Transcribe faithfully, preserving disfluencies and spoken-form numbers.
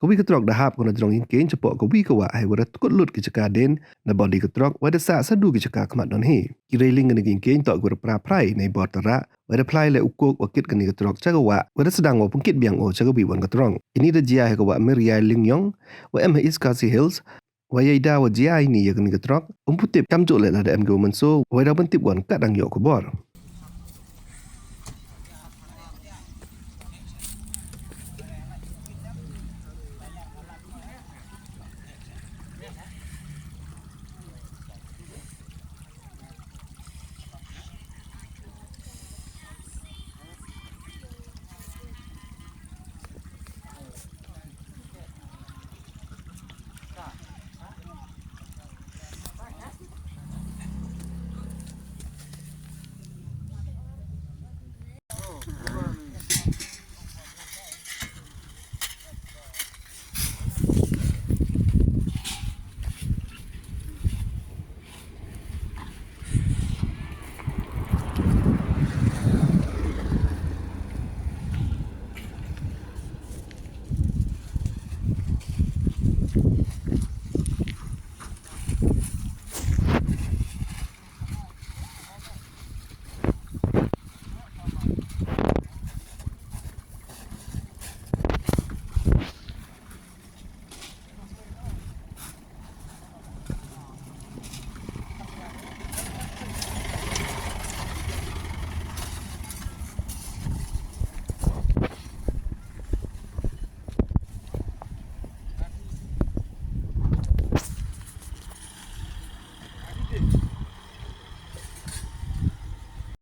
Ka wi ka truck da hap ko na jrong yingkieñ chapoh ka wi ka wah, hei wa da tkut lut ki chaka dien na body ka truck, wa da sah sa du ki chaka khmat don hi. Ki railing kani ka yingkieñ toh ki wa da pra phrai nei bor tara, wa da phlai le u kok wa kit kani ka truck cha ka wah, wa da sdang wa pynkit biang o cha ka wi wan ka truck. Ini da jia ha ka wah Meriai Lingyong, wa em ha East Khasi Hills, wa yei da wa jia ini ya kani ka truck, um pu tip kam ju le la da em ki wa mynso, wa da pyntip wan ka dang yoh ka bor.